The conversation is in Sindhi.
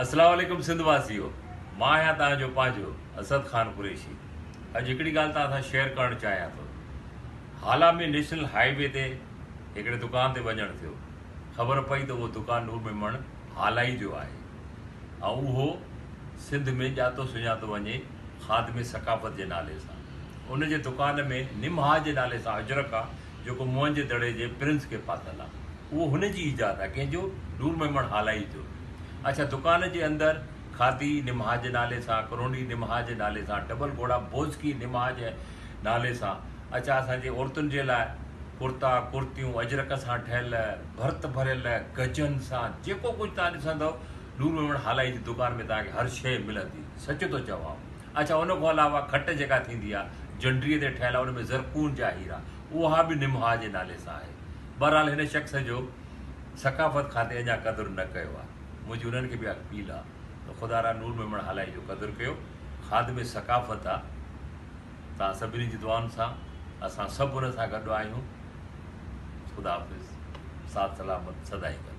اسلام عليڪم سنڌ واسيو مان آهيان توهان جو پنهنجو اسد خان قريشي اڄ هڪڙي ڳالهه توهان سان شيئر ڪرڻ چاهيان ٿو هالا ۾ نيشنل هاء وي تي هڪڙي دڪان تي وڃڻ ٿيو خبر پئي ته اهو دڪان نور ميمڻ هالائي جو آهي ۽ اهو سنڌ ۾ ڄاتو سڃاتو وڃي خادم ثقافت جي نالي سان ان جي دڪان ۾ نمها جي نالي سان اجرڪ آ جيڪو موهن جي دڙي جي پرنس کي پاتل آ. اهو هن جي ايجاد آ. ڪنهن جو؟ نور ميمڻ هالائي جو. اڇا دڪان جي اندر کاڌي نمها جي نالي سان، ڪرونڊي نمها جي نالي سان، ڊبل گهوڙا بوزڪي نمها جي نالي سان، اڇا اسان جي عورتن جي لاء ڪرتا، ڪرتيون، اجرڪ سان ٺهيل، ڀرت ڀريل، گجن سان، جيڪو ڪجهه توهان ڏسندؤ نور ميمڻ هالائي جي دڪان ۾ توهان کي هر شيء ملندي. سچ ٿو چوان. اڇا ان کان علاوه کٽ جيڪا ٿيندي آ جنڊريء تي ٺهيل آ ان ۾ زرقون جا هيرا اها به نمها جي نالي سان آهي. بهرحال هن شخص جو ثقافت کاتي اڃا قدر نه ڪيو آ. منهنجي انهن کي به اپيل آ ته خدارا نور ميمڻ هالائي جو قدر ڪيو. خادم ثقافت آ. توهان سڀني جي دعائن سان اسان سڀ ان سان گڏ آهيون. خدا حافظ. ساٿ سلامت سدائين گڏ.